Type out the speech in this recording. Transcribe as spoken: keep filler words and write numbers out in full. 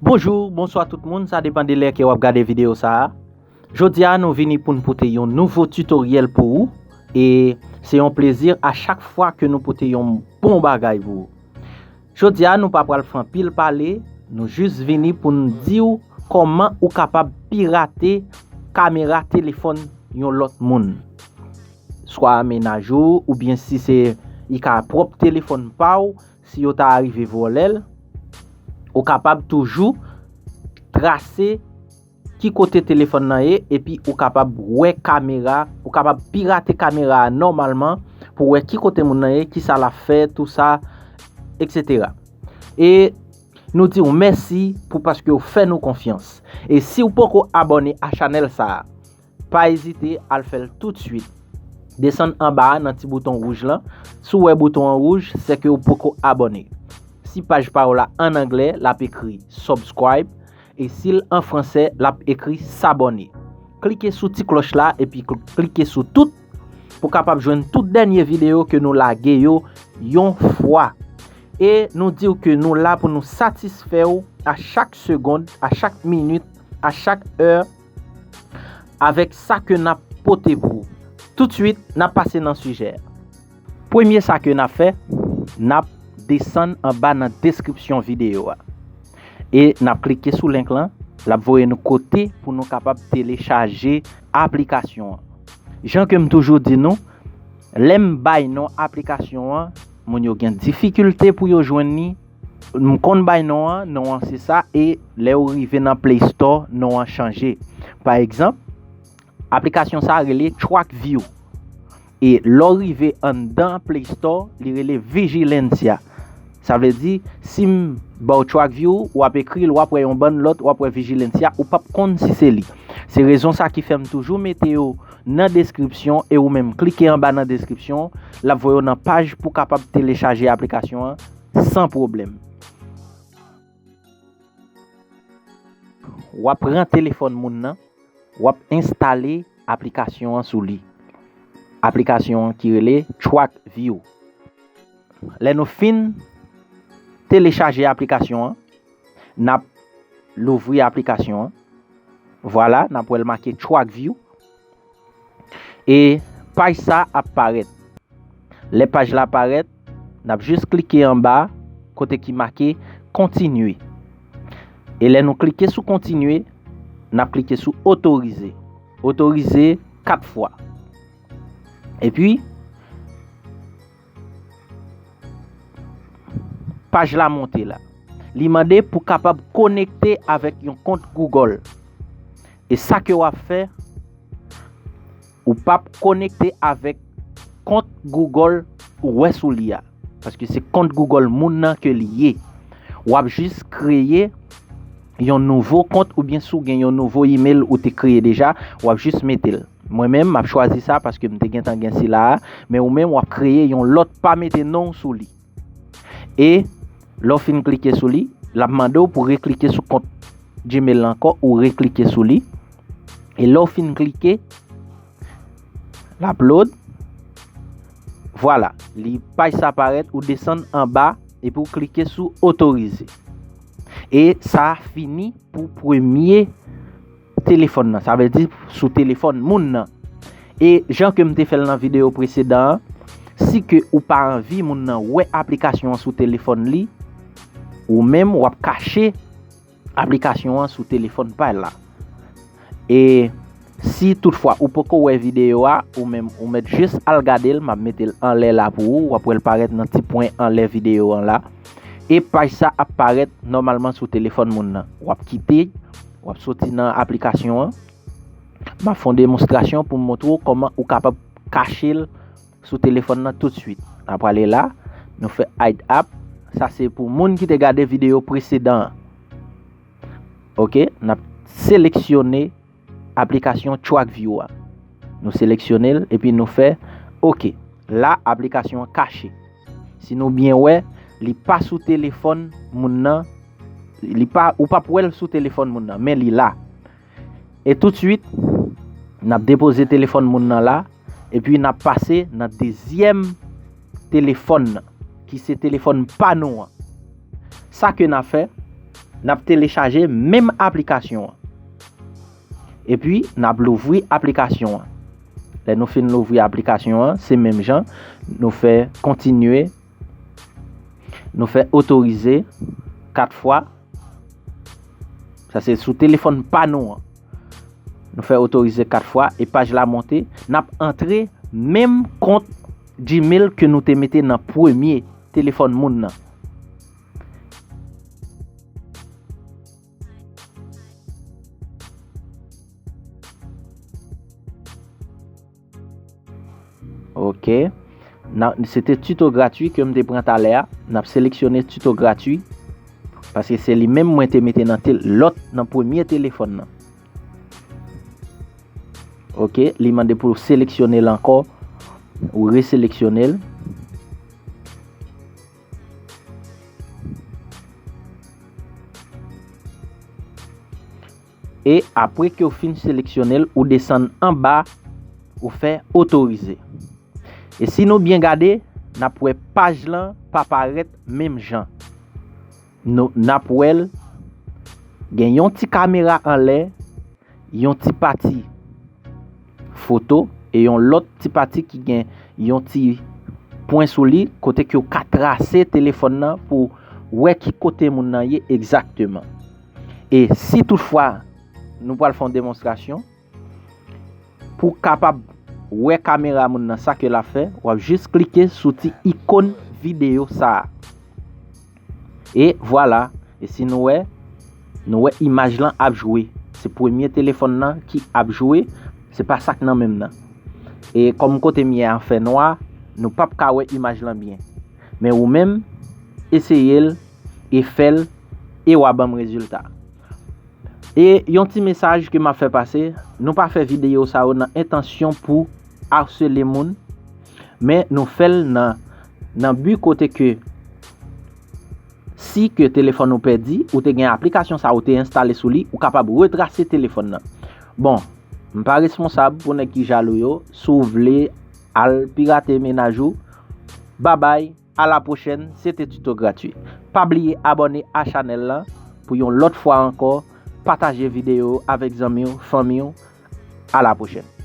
Bonjou, bonswa tout moun, sa depann de lè ke w ap gade videyo sa a. Jodi a, nou vini pou n pote yon nouvo tutoriel pou ou. E se yon plezi a chak fwa ke nou pote yon bon bagay pou ou. Jodi a, nou pa pral fè anpil pale, nou jis vini pou n di w kòman ou kapab pirate kamera telefòn yon lòt moun. Swa mennaj ou, oubyen si se li ka pwòp telefòn pa w, si yo ta arive vòlè l, ou kapab toujou trase ki kote telefòn nan ye, epi ou kapab wè kamera, ou kapab pirate kamera a nòmalman pou wè ki kote moun nan ye, kisa l ap fè, tou sa, etsetera. E nou di w mèsi pou paske w fè nou konfyans. E si w poko abòne a chanèl sa a, pa ezite al fè l toutswit. Desann anba a nan ti bouton wouj lan. Si w wè bouton an wouj, se ke w poko abòne. Si paj pa w la an anglè, l ap ekri subscribe. E si l an fransè, l ap ekri s'abonner. Klike sou ti klòch la epi kl- klike sou tout pou w kapab jwenn tout dènye videyo ke nou lage yo yon fwa. E nou di w ke nou la pou nou satisfè w a chak segonn, a chak minit, a chak è, avèk sa ke n ap pote pou ou. Toutswit, n ap pase nan sijè a. Premye sa ke n ap fè, n ap desann anba nan deskripsyon videyo a. E n ap klike sou link lan, l ap voye nou kote pou nou kapab telechaje aplikasyon an. Jan ke m toujou di nou, lè m bay non aplikasyon an, moun yo gen difikilte pou yo jwenn li. M konn bay non an, non an se sa, e lè ou rive nan Play Store, non an chanje. Pa egzanp, aplikasyon sa a rele TrackView. E lè w rive anndan Play Store, li rele Vigilancia. Sa vle di, si m ba w TrackView, w ap ekri l, w ap wè yon bann lòt, w ap wè Vigilancia, ou p ap konn si se li. Se rezon sa ki fè m toujou mete yo nan deskripsyon, e ou menm klike anba nan deskripsyon, l ap voye w nan paj pou w kapab telechaje aplikasyon an san pwoblèm. W ap pran telefòn moun nan, w ap enstale aplikasyon an sou li. Aplikasyon an ki rele TrackView. Lè nou fin telechaje aplikasyon an, n ap louvri aplikasyon an. Vwala, n ap wè l make TrackView. E paj sa ap parèt. Lè paj la parèt, n ap jis klike anba kote ki make kontinye. E lè nou klike sou kontinye, n ap klike sou otorize. Otorize kat fwa. Epi, paj la monte la. Li mande pou kapab konekte avèk yon kont Google. E sa ke w ap fè, ou p ap konekte avèk kont Google ou wè sou li a. Paske se kont Google moun nan ke li ye. W ap jis kreye yon nouvo kont oubyen si w gen yon nouvo email ou te kreye deja, w ap jis mete l. Mwen menm, m ap chwazi sa paske m te gentan gen sila a, men ou menm, w ap kreye yon lòt, pa mete non w sou li. E lè w fin klike sou li, l ap mande w pou reklike sou kont Gmail la ankò, ou reklike sou li. E lè w fin klike, l ap load. Vwala, li paj sa parèt, ou desann anba epi w klike sou otorize. E sa fini pou premye telefòn nan, sa vle di sou telefòn moun nan. E jan ke m te fè l nan videyo presedan an, si ke ou pa anvi moun nan wè aplikasyon an sou telefòn li, ou menm w ap kache aplikasyon an sou telefòn pa l la. E si toutfwa ou poko wè videyo a, ou menm ou mèt jis al gade l, m ap mete l anlè la pou ou, w ap wè l parèt nan ti pwen anlè videyo an la. E paj sa ap parèt nòmalman sou telefòn moun nan. W ap kite, w ap soti nan aplikasyon an. M ap fè yon demonstrasyon pou m montre w kòman ou kapab kache l sou telefòn nan toutswit. N ap prale la, nou fè hide app. Sa se pou moun ki te gade videyo presedan an. Oke, n ap seleksyone aplikasyon TrackView a. Nou seleksyone l epi nou fè oke. La, aplikasyon an kache. Si nou byen wè, li pa sou telefòn moun nan, li pa, ou p ap wè l sou telefòn moun nan, men li la. E toutswit, n ap depoze telefòn moun nan la, epi n ap pase nan dezyèm telefòn nan, ki se telefòn pa nou an. Sa ke n ap fè, n ap telechaje menm aplikasyon an. Epi, n ap louvri aplikasyon an. Lè nou fin louvri aplikasyon an, se menm jan, nou fè kontinye, nou fè otorize kat fwa. Sa se sou telefòn pa nou an. Nou fè otorize kat fwa e paj la monte. N ap antre menm kont Gmail ke nou te mete nan premye telefòn moun nan. Ok. Nan, se te tuto gratwi ke m te pran talè a. N ap seleksyone tuto gratwi. Paske se li menm mwen te mete nan tel-, lòt, nan premye telefòn nan. Ok, li mande pou w seleksyone l ankò. Ou reseleksyone l. E apre ke w fin seleksyone l, ou desann anba, ou fè otorize. E si nou byen gade, n ap wè paj lan pa parèt menm jan. Nou, n ap wè l gen yon ti kamera anlè, yon ti pati foto e yon lòt ti pati ki gen yon ti pwen sou li, kote ke w ka trase telefòn nan pou wè ki kote moun nan ye egzakteman. E si toutfwa nou pral fè yon demonstrasyon, pou w kapab wè kamera moun nan, sa ke l ap fè, w ap jis klike sou ti ikòn videyo sa a. E vwala. E si nou wè, nou wè imaj lan ap jwe. Se premye telefòn nan ki ap jwe. Se pa sa k nan men m nan. E kòm kote m ye a fè nwa, nou p ap ka wè imaj lan byen. Men ou menm, eseye l, e fè l, e w a ban m rezilta. E yon ti mesaj ke m ap fè pase, nou pa fè videyo sa yo nan entansyon pou asele moun, men nou fè l nan, nan bi kote ke si ke telefòn ou pèdi, ou te gen aplikasyon sa ou te enstale sou li, ou kapab retrase telefòn nan. Bon, m pa responsab pou nèg ki jalou yo, si w vle al pirate mennaj ou, babay. A la pwochèn, se te tuto gratwi. Pa bliye abòne a chanèl lan pou yon lòt fwa ankò, pataje videyo avèk zanmi w, fanmi w. A la pwochèn.